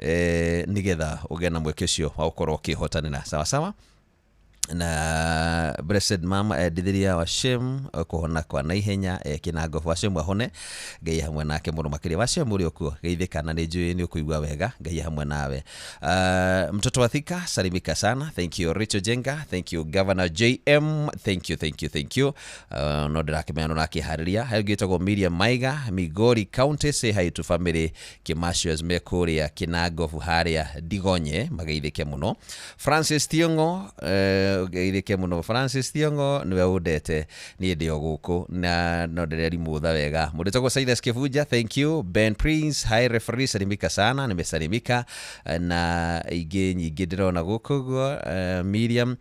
Nĩgetha ũgĩe na mweke ũcio wa gũkorwo ũkĩhotanĩra. Sawa sawa. Na blessed mama, ndithiria wa Shem kũhona kwa naihenya, kĩnangobu wa Shem ahone, Ngai hamwe nake mũno makĩria. Wa Shem ũrĩ okuo, geithĩka na nĩ njũĩ nĩ ũkũigua wega, Ngai hamwe nawe. Mtoto wa Thika, salimika sana. Thank you Rachel Jenga, thank you Governor JM, thank you, thank you, thank you. No ndĩrakĩmenya no rakĩharĩria. He ũngĩ wĩtagwo Miriam Maiga, Migori County, say hi to family Kimashios me kũrĩa Kĩnangobu harĩa Ndigonye, mageithĩke mũno. Francis Thiong'o, geithĩke mũno. Francis Thiong'o nĩwe ũndete niĩ ndĩ o gũkũ na no ndĩrerimũtha wega. Mũndũ wĩtagwo Silas Kĩbunja, thank you. Ben Prince, hi referee, salimika sana, nimesalimika. Na ingĩ nyingĩ ndĩrona gũkũ ũguo. Miriam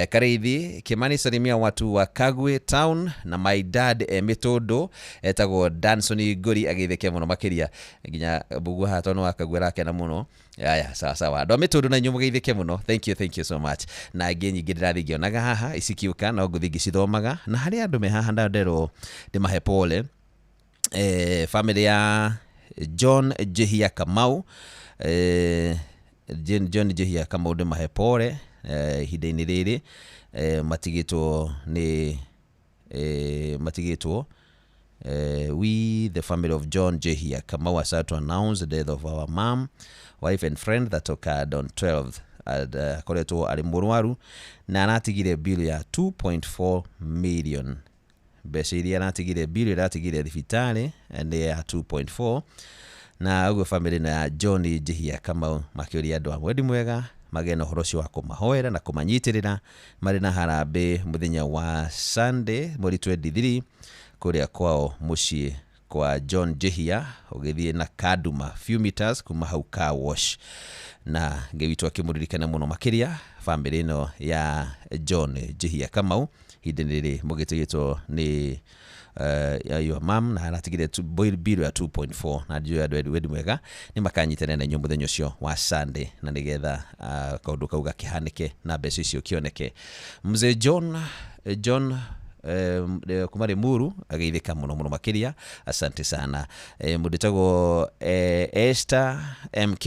Kareithi Kimani, salimia watu wa Kagwe town na my dad Mĩtũndũ etagwo Danson Ngũri, ageithĩke mũno makĩria nginya Mbugua haha tondũ nĩ wa Kagwe, arakena mũno. Aya, sawa sawa, andũ a Mĩtũndũ na inyuĩ mũgeithĩke mũno. Thank you, thank you so much. Na ingĩ nyingĩ ndĩrathiĩ ngĩonaga haha icikiũka no ngũthiĩ ngĩcithomaga. Na harĩ andũ me haha ndanderwo ndĩmahe pole, family ya John Jehia Kamau, John Jehia Kamau, ndĩmahe pole ihinda-inĩ rĩrĩ matigĩtwo nĩ matigĩtwo. We, the family of John Jehia Kamau, are sad to announce the death of our mom, wife and friend that occurred on 12th. And, akoretwo arĩ mũrwaru na aratigire bill ya 2.4 million. Mbeca iria aratigire, bill ĩratigire thibitarĩ nĩ ya 2.4. Na ũguo family ĩno ya John Njihia Kamau makĩũria andũ a mwendi mwega magĩe na ũhoro ũcio wa kũmahoera na kũmanyitĩrĩra marĩ na harambĩ mũthenya wa Sunday mweri 23 kũrĩa kwao mũciĩ kwa John Njihia, ũgĩthiĩ na Kaduma few meters kuma hau car wash. Na Ngai witũ akĩmũririkana mũno makĩria family ĩno ya John Njihia Kamau ihinda-inĩ rĩrĩ mũgĩtigĩtwo nĩ your mom na aratigire bill ya 2.4. Na njũĩ andũ wendi mwega nĩ makanyitanĩra na inyuĩ mũthenya ũcio wa Sunday na nĩgetha kaũndũ kau gakĩhanĩke na mbeca icio kĩoneke. Mzee John John kuma Limuru ageithĩka mũno mũno makĩria, asante sana. Mũndũ ĩtagwo Esther MK,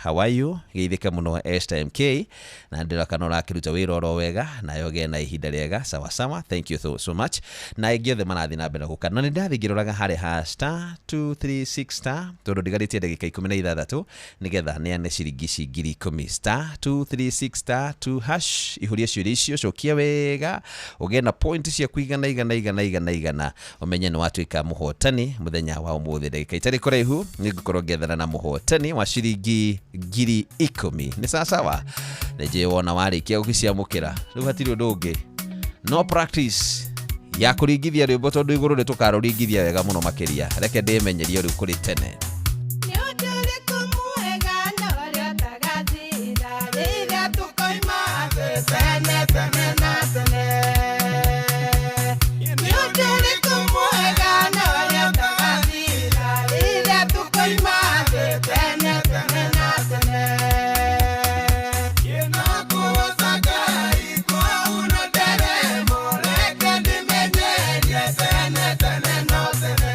how are you? Geithĩka mũno Esther MK, na ndĩra kana ũrakĩruta wĩra oro wega nayo ũgĩe na ihinda rĩega. Sawa sawa, thank you so, so much. Na ingĩ othe marathiĩ na mbere gũka na nĩ ndathiĩ ngĩroraga harĩa ha star 236 star, tondũ ndigarĩtie ndagĩka 16 nĩgetha neane ciringi ici 10,000. Star 236 star 2 hash, ihũria ciũria icio, cokia wega ũgĩe na point ciaku igana igana igana igana igana, ũmenye nĩ watuĩka mũhotani mũthenya wa ũmũthĩ. Ndagĩka itarĩ kũraihu nĩ ngũkorwo ngĩethana na mũhotani wa ciringi 10,000. Nĩ sawasawa, nĩnjũĩ wona warĩkia gũgĩciamũkĩra rĩu hatirĩ ũndũ ũngĩ no practice ya kũringithia rwĩmbo, tondũ igũrũ nĩ tũkarũringithia wega mũno makĩria. Reke ndĩmenyerie rĩu kũrĩ tene. Nĩ ũndũ ũrĩkũ mwega na ũrĩa ũtagathira rĩrĩa tũkoima thĩ tene tene na tene? Nĩ ũndũ ũrĩkũ mwega na ũrĩa ũtagathira rĩrĩa tũkoima thĩ tene tene na tene? Kĩnakũgoca Ngai kwa na nderemo, reke ndĩmenyerie tene tene no tene.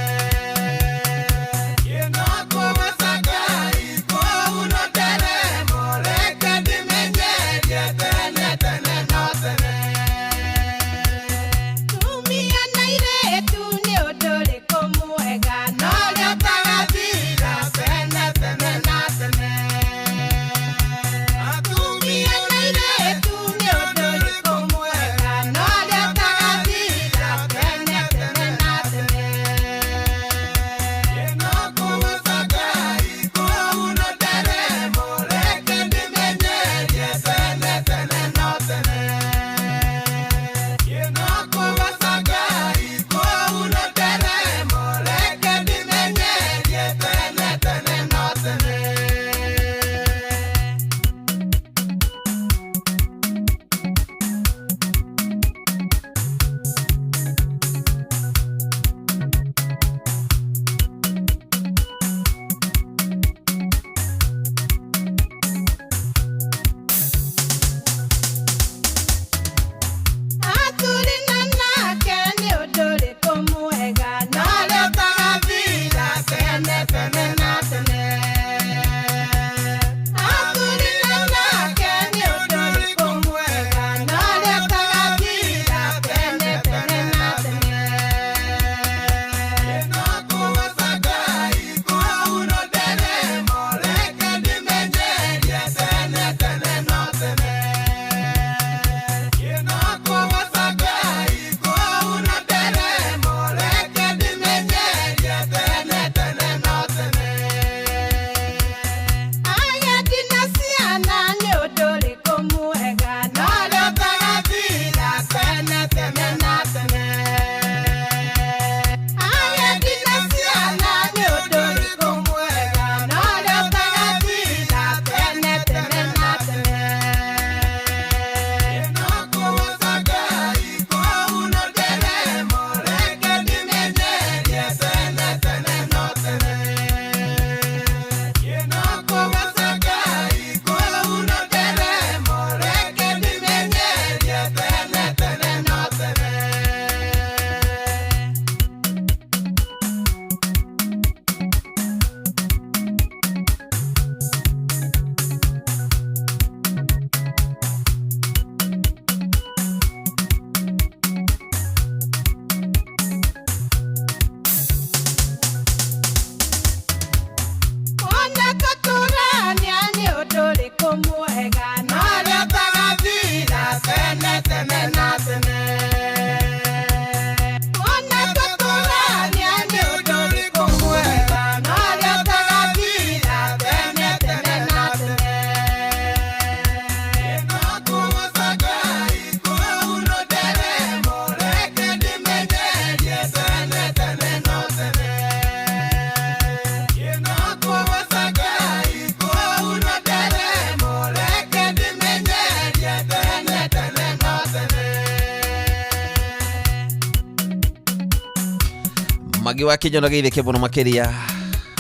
Mwangi wa Kinyono geithĩke mũno makĩria,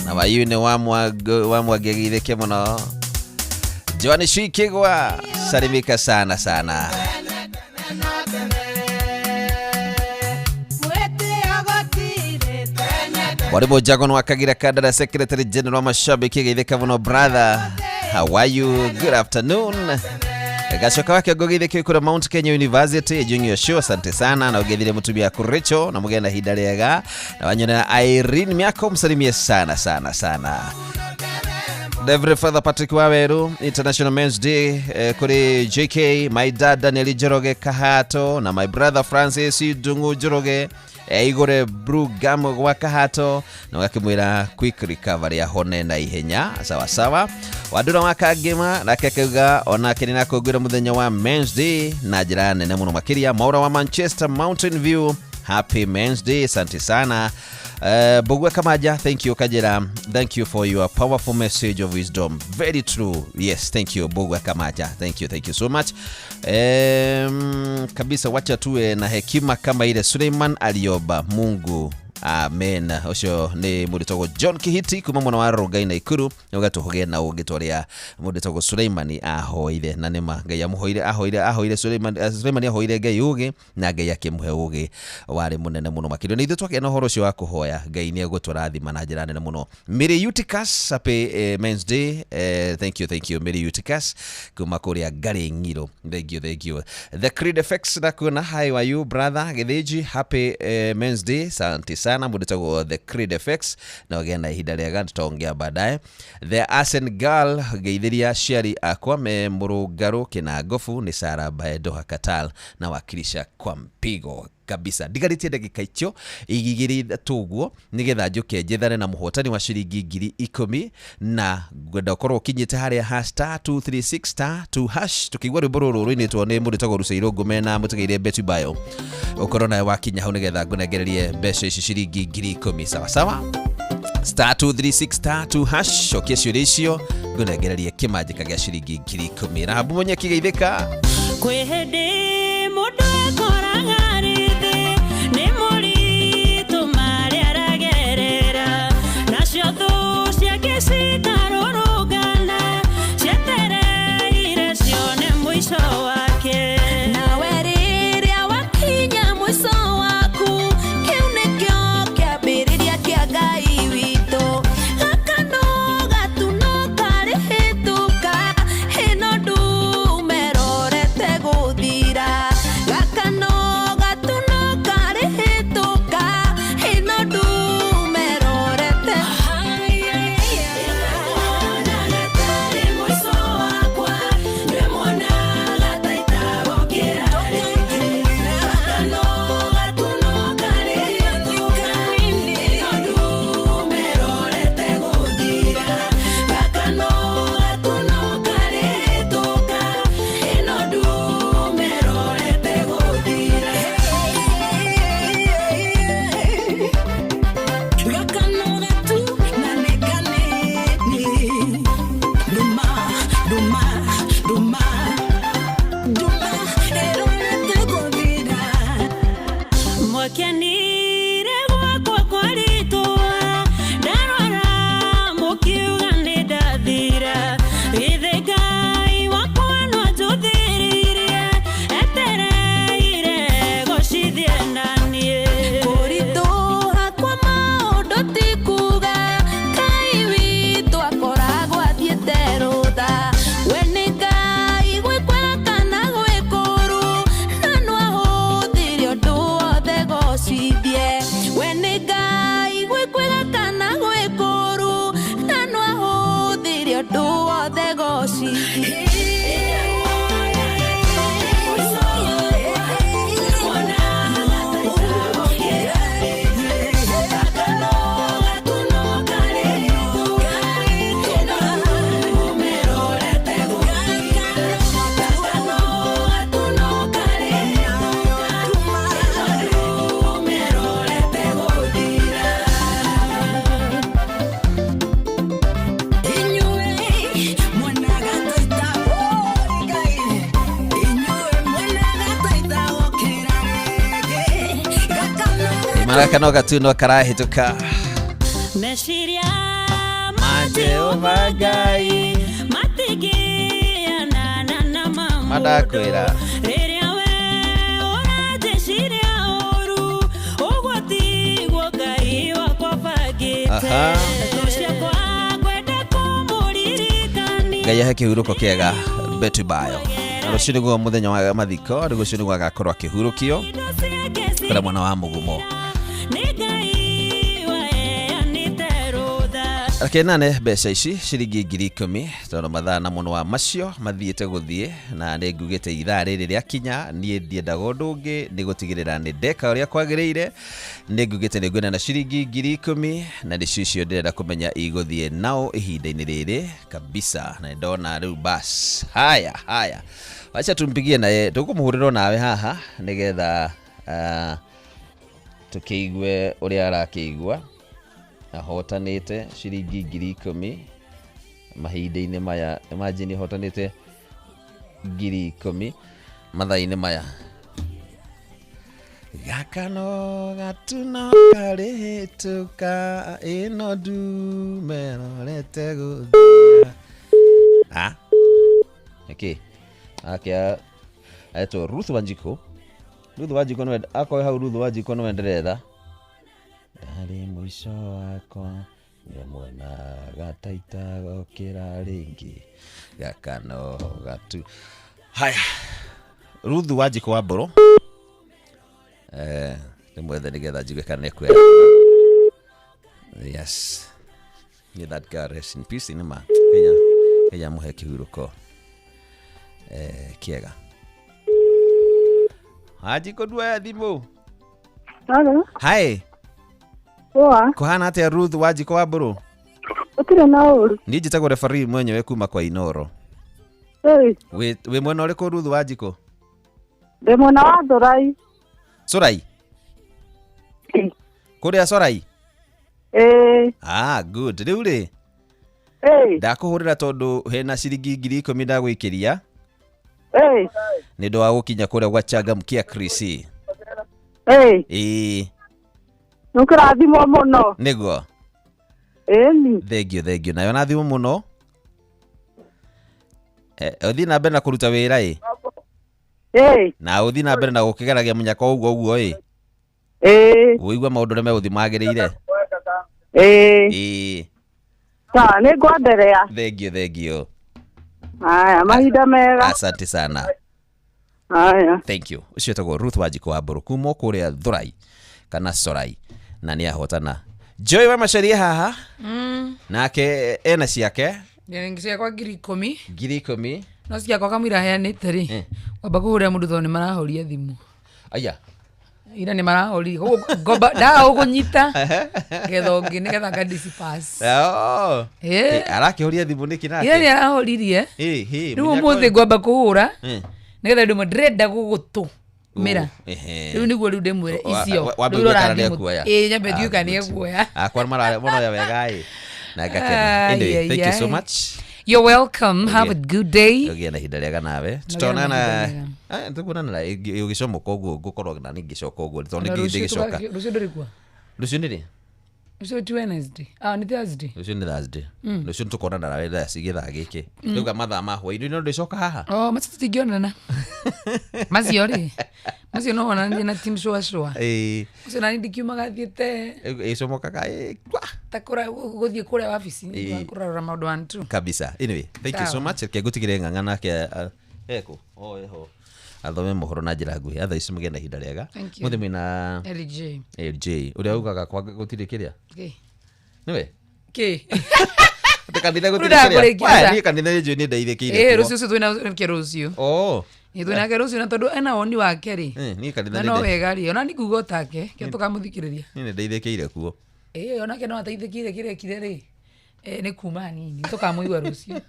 na Wayune wa Mwangi geithĩke mũno. Joani Shikigwa, salimika sana sana. Mwalimu Jagon wa Kagira Kandara, Secretary General wa mashabiki geithĩka mũno brother. How are you? Good afternoon. Gacoka wake ngogeithĩke kũrĩa Mount Kenya University Junior Show, asante sana na ũgeithire mũtumia Kurecho na mũgĩe na ihinda rĩega, na wanyonera Irene Miako msalimie sana sana sana. Reverend Father Patrick Waweru, International Men's Day, kuri JK, my dad Daniel Njoroge Kahato na my brother Francis Ndungu Njoroge, Igore Brugamo gwa Kahato, na gakimwira quick recovery ahone na ihenya sawa sawa. Wandura wa Kangema nake akiuga onake nĩnakũngũĩra mũthenya wa Men's Day na njĩra nene mũno makĩria. Maura wa Manchester Mountain View, happy Men's Day, asante sana. Bugwe Kamaja, thank you Kajera, thank you for your powerful message of wisdom, very true. Yes, thank you Bugwe Kamaja, thank you, thank you so much. Kabisa wacha tuwe na hekima kama ile Suleiman aliomba Mungu. Amen. Ucio ni mundu tagwo John Kihiti kuma mwena wa Rongai na Ikuru, ugatũhũgĩre na ũngĩ ta ũrĩa mũndũ tagwo Suleimani ahoire, na nĩma Ngai amũhoire, ahoire ahoire Suleimani, Suleimani ahoire Ngai ũgĩ na Ngai akĩmũhe ũgĩ warĩ mũnene mũno makĩria. Na ithuĩ twakĩgĩa na ũhoro ũcio wa kũhoya, Ngai nĩ egũtũrathima na njĩra nene mũno. Mary Eutychus, happy Men's Day. Thank you, thank you Mary Eutychus kuma kũrĩa Ngarĩng'iro, thank you, thank you. The Creed FX nakuona, hi how are you brother Gĩthĩnji, happy Men's Day, asante sana mũndũ tagwo The Creed FX, na ũgĩe na ihinda rĩega, tutaongea baadaye. The Asen Girl, geithĩria aciari akwa me Mũrũngarũ Kĩnangobu, nĩ Sara Baedoha Katal na wakilisha kwa mpigo kabisa. Ndigarĩtie ndagĩka icio igĩrĩ ithatũ ũguo nĩgetha njũke njethane na mũhotani wa ciringi 10,000, na ngwenda ũkorwo ũkinyĩte harĩa ha star 236 star 2 hash, tũkĩigua rwĩmbo rũrũ rũinĩtwo nĩ mũndũ wĩtagwo Ruceirũ Ngũme na mũtigaire Betty Bayo, ũkorwo nawe wakinya hau nĩgetha ngũnengererie mbeca ici ciringi 10,000. Sawa sawa, star 236 star 2 hash, cokia ciũria icio ngũnengererie kĩmanjĩka gĩa ciringi 10,000. Rahabu Munyeki geithĩka. Kwĩ hĩndĩ mũndũ ekoraga rĩthĩ nĩ moritũ marĩa aragerera, nacio thũ ciake cikarũrũngana cietereire cione mũico wake. Nawe rĩrĩa wakinya mũico waku, kĩu nĩkĩo kĩambĩrĩria kĩa Ngai witũ. Gaka no gatuno karĩhĩtũka, ĩno ndume ĩrorete gũthira. Gaka no gatuno karĩhĩtũka, ĩno ndume ĩrorete. Ndĩmuonaga tarĩ mũico wakwa, ndĩmuonaga ta itagokĩra rĩngĩ. Gaka no gatuno karĩhĩtũka, ĩno ndume ĩrorete gũthira. Gaka no gatuno karĩhĩtũka, ĩno ndume ĩrorete gũthira. Gaka no gatu na nĩ kanini. Nduma, nduma, nduma, nduma ĩrorete gũthira. Mwakenire gwakwa kwaritũa, ndarwara mũkiuga nĩ ndathira. Githĩ Ngai wakwa no anjũthĩrĩirie, etereire gũcithie na niĩ. Kũritũha kwa maũndũ ti kuga Ngai witũ akoragwo athiĩte rũtha. We nĩ Ngai gwĩ kwega kana gwĩ kũũru, na no ahũthĩre ũndũ wothe gocithie. We nĩ Ngai gwĩ kwega kana gwĩ kũũru, na no ahũthĩre ũndũ wothe gocithie. Inyuĩ mwonaga ta Na gaka no gatuno karahĩtũka. Meciria ma Jehova Ngai matingĩanana na ma mũndũ. Mandakwĩra. Rĩrĩa we ũranjĩciria ũru, ũguo tiguo Ngai wakwa bangĩte. Aha. Thũ ciakwa ngwenda kũmũririkania. Ngai ahe kĩhurũko kĩega Betty Bayo. Na rũciũ nĩguo mũthenya wa mathiko, rũciũ nĩguo agakorwo akĩhurũkio Indo ciake kũrĩa mwena wa Mũgumo. nĩ Ngai waheanĩte rũtha. Reke nane mbeca ici ciringi 10,000 tondũ mathaa na mũno wa macio mathiĩte gũthiĩ, na nĩ ngugĩte ithaa rĩrĩ rĩakinya niĩ ndiendaga ũndũ ũngĩ nĩ gũtigĩrĩra nĩ ndeka ũrĩa kwagĩrĩire. Nĩ ngugĩte nĩ ngwenda na ciringi 10,000 na nĩcio icio ndĩrenda kũmenya igũthiĩ nao ihinda-inĩ rĩrĩ kabisa, na nĩ ndona rĩu bas. Haya haya, wacha tumpigie naye, tũkũmũhũrĩra nawe haha nĩgetha tũkĩigue ũrĩa arakĩigua ahotanĩte ciringi 10,000 mahinda-inĩ maya. Imagine ahotanĩte 10,000 mathaa-inĩ maya. Gakano gatuno karĩhĩtũka ĩno ndume rorete gũthira. Ah, nĩkĩ ake aetwo Ruth Wanjikũ. Ruth Wanjikũ nĩwe akorwo hau. Ruth Wanjikũ nĩwe ndĩretha. Ndarĩ mũico wakwa nĩmuona gataita gokĩra rĩngĩ gakano gatu. Haya, Ruth Wanjikũ wa Mbũrũ, ndĩmwethe nĩgetha njigue kana nĩekuoya. Yes, may that girl rest in peace. Nĩma Kenya Kenya mũhe kĩhurũko kĩega. Wanjikũ, nduoya thimũ. Halo, Hi. poa. Kũhana atĩa, Ruth Wanjikũ wa Mbũrũ? Gũtirĩ na ũru. Niĩ njĩtagwo referee mwenyewe kuma kwa Inoro. Ĩĩ, Wĩ mwena ũrĩkũ, Ruth Wanjikũ? Ndĩ mwena wa Thurai. Corai kũrĩa Corai? Ĩĩ, Ah, good. Rĩu rĩ, ĩĩ, ndakũhũrĩra tondũ hena ciringi 10,000 ndagũikĩria ĩĩ, nĩ ũndũ wa gũkinya kũrĩa gwa Changamkia Chris. Ĩĩ. Ĩĩ. Nĩũkĩrathimwo mũno. Nĩguo. Ĩni. Thengio, thengio nayo na thimũ mũno. Ũthiĩ na mbere na kũruta wĩra ĩ. Ĩĩ, Na ũthiĩ na mbere na gũkĩgeragia mũnyaka ũguo ũguo ĩ. Ĩĩ, Ũigua maũndũ ũrĩa megũthiĩ magĩrĩire. Ĩĩ. Ĩĩ. Ta, nĩngwenderea. Thengio, thengio. Haya, mahinda mega. Asante sana. Haya. Thank you. Ũcio etagwo Ruth Wanjikũ wa Mbũrũ kuma kũrĩa Thurai kana Sorai, na nĩ ahotana. Joy wa Macharia haha nake ena ciake. Ciakwa 10,000. 10,000. No ciakwa kamũira heanĩte rĩ, wamba kũhũrĩra mũndũ tondũ nĩ marahoria thimũ. Aya. Ira nĩ marahoririe. Koguo ngomba ndaga gũkũnyita ngetha ũngĩ nĩgetha nga disperse. Oh. Eh. Arakĩhoria thimũ nĩkĩ Ira nĩ nake? arahoririe. Ĩ, hĩ, Rĩu mũnyaka ũmũthĩ ũyũ. ngwamba kũhũra nĩgetha ndĩmwe ndĩrenda gũgũtũmĩra. Ehe. Rĩu nĩguo rĩu ndĩmwĩre icio. Wambe Rĩu ũigue kana rora nĩ thimũ. ekuoya. Ĩĩ, nyambe Ah, njigue kana nĩ good. ekuoya. Akwa manoya wega ĩ na ngakena. Anyway, Ai, thank you so ai. much. You're welcome. Have a good day. Ũgĩe na ihinda rĩega nawe. Na Tũtonana. ihinda Ah, tũkuonana ũgĩcomoka ũguo ngũkorwo na ningĩcoka ũguo tondũ Na ningĩ rũciũ ndĩgĩcoka. Rũciũ ndũrĩ kuo? Rũciũ nĩ rĩ? Rũciũ ti Wednesday. Ah, nĩ Thursday. Rũciũ nĩ Thursday. Rũciũ nĩtũkonana nawe thaa cigĩthaa gĩkĩ rĩu mathaa ma hwaĩ-inĩ no ndĩcoka haha. Oh, macio tũtingĩonana. Macio rĩ. Macio no wonanie na team shua shua. Ĩĩ. Ũcio nani ndikiumaga thiĩte ĩcomokaga ĩ, kwa. Ta gũthiĩ kũrĩa wabici Ĩĩ. kũrarora maũndũ one two. Kabisa. Anyway, thank you so Sawa. much. Reke ngũtigĩre ng'ang'a nake eko o eho athome mohoro na njĩra nguhĩ. Atha ici mũgĩe na ihinda rĩega. Thank you. Mũthĩ mwĩna LJ. LJ ũrĩa ugaga kwa gũtirĩ kĩrĩa Kĩ? nĩwe. Kĩ? Atĩ kanitha gũtirĩ Rĩu ndakũrĩkia kĩrĩa. Waya, ata? niĩ kanitha nĩ njũĩ nĩ ndeithĩkĩire Ĩĩ, kuo. rũciũ ũcio twĩna nake rũciũ. Oh. Ĩĩ, twĩ nake rũciũ na tondũ ena woni wake rĩ. Niĩ kanitha Na nĩ no nde- wega rĩ, ona ni nguga take, kĩo tũkamũthikĩrĩria. niĩ nĩ ndeithĩkĩire kuo. Ĩĩ, onake no ateithĩkire kĩrĩa ekire rĩ. Nĩ kuma hanini, tũkamũigua rũciũ.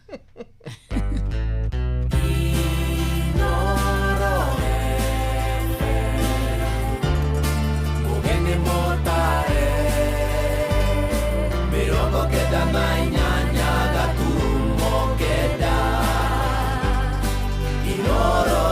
98.9. Inoro.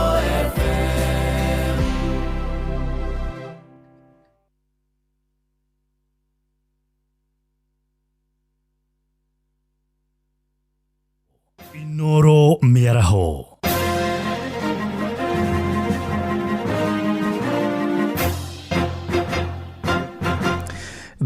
Inoro Mĩaraho.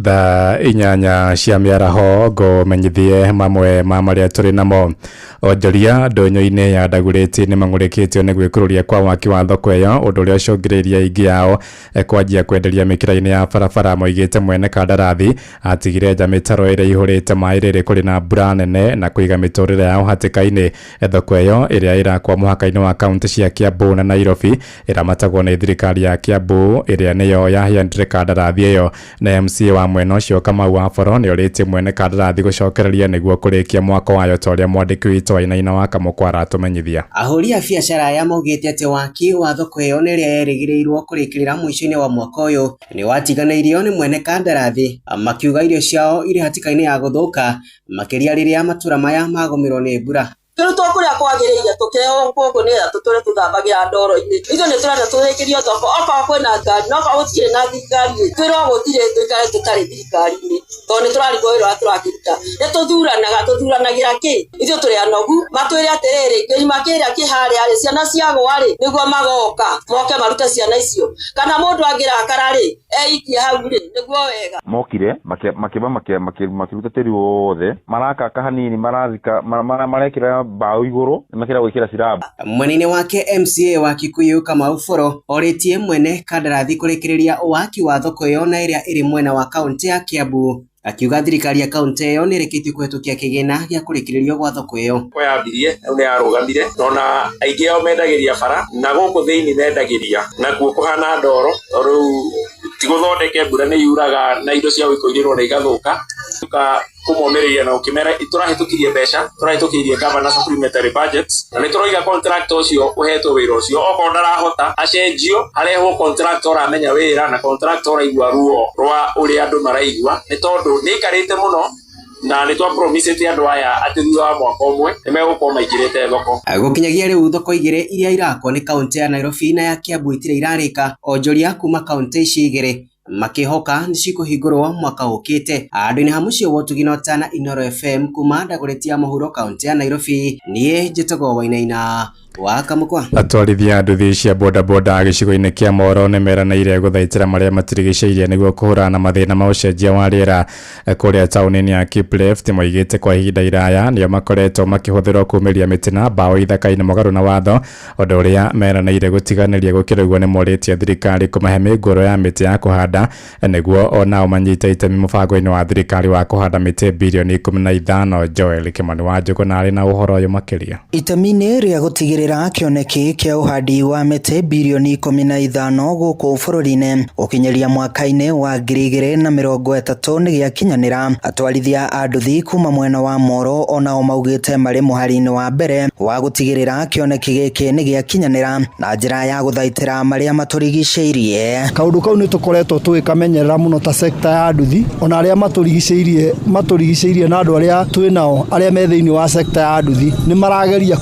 Thaa 8 cia mĩaraho ngũmenyithie mamwe ma marĩa tũrĩ namo. Onjoria ndũnyũ-inĩ ya Ndagurĩti nĩ mang'ũrĩkĩtio nĩ gwĩkũrũria kwa waki wa thoko ĩyo, ũndũ ũrĩa ũcũngĩrĩirie aingĩ ao kwanjia kwenderia mĩkĩra-inĩ ya barabara. Moigĩte mwene kandarathi atigire nja mĩtaro ĩrĩa ĩihũrĩte maĩ rĩrĩ kũrĩ na mbura nene na kũiga mĩtũrĩre yao hatĩka-inĩ. Thoko ĩyo ĩrĩa ĩrakwo mũhaka-inĩ wa kaunti cia Kiambu na Nairobi ĩramatagwo nĩ thirikari ya Kiambu ĩrĩa nĩyo yaheanire kandarathi ĩyo. Na MCA wa mwena ũcio Kamau wa Boro nĩ orĩtie mwene kandarathi gũcokereria nĩguo kũrĩkia mwako wayo ta ũrĩa mwandĩki witũ Wainaina wa Kamũkwa aratũmenyithia. Ahũri a biacara aya maugĩte atĩ waki wa thoko ĩyo na ĩrĩa yerĩgĩrĩirwo kũrĩkĩrĩra mũico-inĩ wa mwaka ũyũ nĩ watiganĩirio nĩ mwene kandarathi, makiuga irio ciao irĩ hatĩka-inĩ ya gũthũka makĩria rĩrĩa matura maya magũmĩrwo nĩ mbura. Tũrutwo kũrĩa kwagĩrĩire tũkeo gũkũ nĩgetha tũtũre tũthambagĩra ndoro-inĩ. Ithuĩ nĩ tũrenda tũrĩkĩrio thoko okorwo kwĩna ngari, no okorwo gũtirĩ na thirikari twĩrwo gũtirĩ tũikare tũtarĩ thirikari-inĩ tondũ nĩ tũrarigwo wĩra ũrĩa tũrakĩruta. Nĩ tũthuranaga, tũthuranagĩra kĩ? Ithuĩ tũrĩ anogu, matwĩre atĩrĩrĩ, kĩrima kĩrĩa kĩ harĩa rĩ, ciana ciagũa rĩ, nĩguo magoka moke marute ciana icio. Kana mũndũ angĩrakara rĩ, eikie hau rĩ, nĩguo wega. Mokire makĩba makĩruta tĩri wothe, marakaka hanini, marathika, marekĩra mbaũ igũrũ, makĩra gwĩkĩra cirabu. Mwena-inĩ wake MCA wa Kikuyu Kamau Boro orĩtie mwene kandarathi kũrĩkĩrĩria waki wa thoko ĩyo na ĩrĩa ĩrĩ mwena wa kaunti ya Kiambu, akiuga thirikari ya kaunti ĩyo nĩ ĩrĩkĩtie kũhetũkia kĩgĩna gĩa kũrĩkĩrĩrio gwa thoko ĩyo. Thoko yambirie rĩu nĩ yarũgamire, nona aingĩ ao mendagĩria bara na gũkũ thĩinĩ mendagĩria nakuo kũhana ndoro, tondũ rĩu ti gũthondeke, mbura nĩ yuraga na indo cia gũikũirĩrwo na igathũka. Kũmomĩrĩria na ũkĩmera tũrahĩtũkirie mbeca, tũrahĩtũkĩirie governor supplementary budget, na nĩ tũroiga contractor ũcio ũhetwo wĩra ũcio okorwo ndarahota acenjio, arehwo contractor ũramenya wĩra na contractor ũraigua ruo rwa ũrĩa andũ maraigua, nĩ tondũ nĩ aikarĩte mũno na nĩ twa promisĩte andũ aya atĩ thutha wa mwaka ũmwe nĩ megũkorwo maingĩrĩte thoko. Gũkinyagia rĩu thoko igĩrĩ iria irakwo nĩ kaunti ya Nairobi na ya Kiambu itirĩ irarĩka, onjoria kuma kaunti ici igĩrĩ makĩhoka nĩ cikũhingũrwo mwaka ũkĩte. Andũ-inĩ ha mũciĩ wa Ũtugi na Ũtana, Inoro FM kuma Ndagũrĩti ya mũhuro kaunti ya Nairobi, niĩ njĩtagwo Wainaina wa Kamũkwa. Atwarithia nduthi cia bodaboda gĩcigo-inĩ kĩa Moro nĩ meranĩire gũthaitĩra marĩa matirigicĩirie nĩguo kũhũrana na mathĩna ma ũcenjia wa rĩera. Kũrĩa taũni-inĩ ya Kipleft moigĩte kwa ihinda iraya nĩo makoretwo makĩhũthĩrwo kumĩria mĩtĩ na mbaũ ithaka-inĩ mũgarũ na watho, ũndũ ũrĩa meranĩire gũtiganĩria. Gũkĩra ũguo nĩ morĩtie thirikari kũmahe mĩngũrũ ya mĩtĩ ya kũhanda nĩguo onao manyite itemi mũbango-inĩ wa thirikari wa kũhanda mĩtĩ birioni 15. Joel Kimani wa Njũgũ na arĩ na ũhoro ũyũ makĩria. Itemi-inĩ rĩa gũtigĩrĩra kĩoneki kĩa ũhandi wa mĩtĩ birioni 15 gũkũ bũrũri-inĩ gũkinyĩria mwaka-inĩ wa 2030 nĩ gĩakinyanĩra, atwarithia a nduthi kuma mwena wa Moro onao maugĩte marĩ mũhari-inĩ wa mbere wa gũtigĩrĩra kĩoneki gĩkĩ nĩ gĩakinyanĩra na njĩra ya gũthaitĩra marĩa matũrigicĩirie. Kaũndũ kau nĩ tũkoretwo tũgĩkamenyerera mũno ta sekta ya nduthi, ona arĩa matũrigicĩirie na andũ arĩa twĩ nao arĩa me thĩinĩ wa sekta ya nduthi nĩ marageria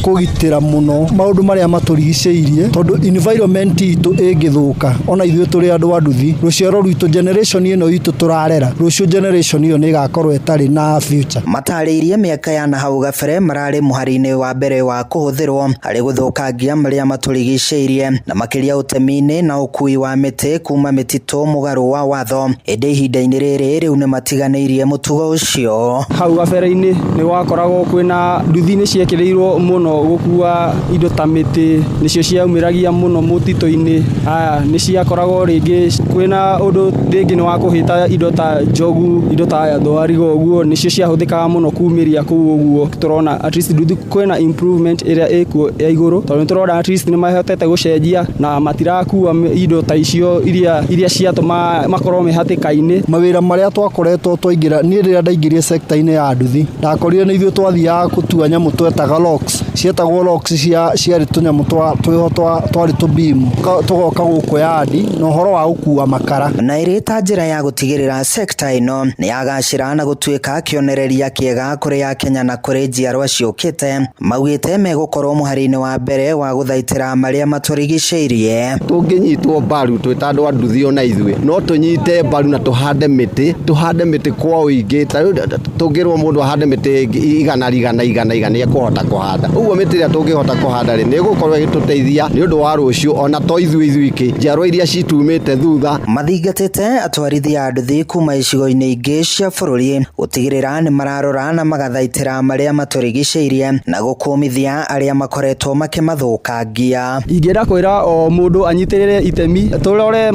kũgitĩra mũno maũndũ marĩa matũrigicĩirie, tondũ environment itũ ĩngĩthũka ona ithuĩ tũrĩ andũ a nduthi, rũciaro rwitũ generation ĩno itũ tũrarera rũciũ generation ĩyo nĩ ĩgakorwo ĩtarĩ na future. Matarĩirie mĩaka ya nahau gabere mararĩ mũhari-inĩ wa mbere wa kũhũthĩrwo harĩ gũthũkangia marĩa matũrigicĩirie na makĩria ũtemi-inĩ na ũkui wa mĩtĩ kuma mĩtitũ mũgarũ wa watho, ĩndĩ ihinda-inĩ rĩrĩ rĩu nĩ matiganĩirie mũtugo ũcio. Hau gabere-inĩ nĩ gwakoragwo kwĩna nduthi nĩ ciekĩrĩirwo mũno gũkua indo ta mĩtĩ, nĩcio ciaumĩragia mũno mũtitũ-inĩ. Haya nĩ ciakoragwo rĩngĩ kwĩna ũndũ rĩngĩ nĩ wa kũhĩta indo ta njogu, indo ta thwariga ũguo, nĩcio ciahũthĩkaga mũno kumĩria kũu ũguo. Tũrona at least nduthi kwĩna improvement ĩrĩa ĩkuo ya igũrũ, tondũ nĩ tũrona at least nĩ mahotete gũcenjia na matirakua indo ta icio iria ciatũma makorwo me hatĩka-inĩ. Mawĩra marĩa twakoretwo twaingĩra, niĩ rĩrĩa ndaingĩrire sector-inĩ ya nduthi ndakorire nĩ ithuĩ twathiaga gũtua nyamũ twetaga locks. Cietagwo locks, cia ciarĩ tũnyamũ twĩho twarĩ tũbimu tũgoka gũkũ yandi na ũhoro wa gũkua makara. Na ĩrĩ ta njĩra ya gũtigĩrĩra sekta ĩno nĩ yagacĩra na gũtuĩka kĩonereria kĩega kũrĩ Akenya na kũrĩ njiarwa ciũkĩte, maugĩte megũkorwo mũhari-inĩ wa mbere wa gũthaitĩra marĩa matũrigicĩirie. Tũngĩnyitwo mbaru twĩ ta andũ a nduthi, ona ithuĩ no tũnyite mbaru na tũhande mĩtĩ, tũhande mĩtĩ kwa ũingĩ. Ta rĩu tũngĩrwo mũndũ ahande mĩtĩ igana igana igana igana, nĩ ekũhota kũhanda. Ũguo mĩtĩ ĩrĩa tũngĩhota kũhanda rĩ, nĩ ĩgũkorwo ĩgĩtũteithia nĩ ũndũ wa rũciũ, ona to ithuĩ ithuiki, njiarwa iria citumĩte thutha. Mathingatĩte atwarithia a nduthi kuma icigo-inĩ ingĩ cia bũrũri gũtigĩrĩra nĩ mararora na magathaitĩra marĩa matũrigicĩirie na gũkũmithia arĩa makoretwo makĩmathũkangia. Ingĩenda kwĩra o mũndũ anyitĩrĩre itemi, tũrore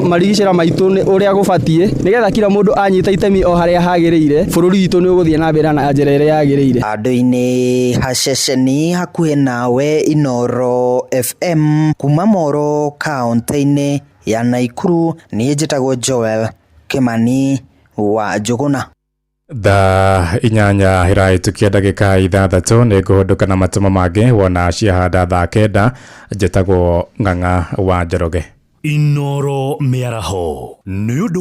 marigicĩra maitũ nĩ ũrĩa gũbatiĩ, nĩgetha kila mũndũ anyita itemi o harĩa hagĩrĩire, bũrũri witũ nĩ ũgũthiĩ na mbere na njĩra ĩrĩa yagĩrĩire. Andũ-inĩ haceceni hakuhĩ nawe, Inooro FM, kuma Moro kaũntĩ-inĩ ya Naikuru, niĩ njĩtagwo Joel Kimani wa Njũgũna. Thaa 8 ĩrahĩtũkia ndagĩka 6, nĩ ngũhũndũka na matũmo mangĩ wona ciahanda thaa 9. Njĩtagwo Ng'ang'a wa Njoroge. Inoro mĩaraho nĩ ũndũ.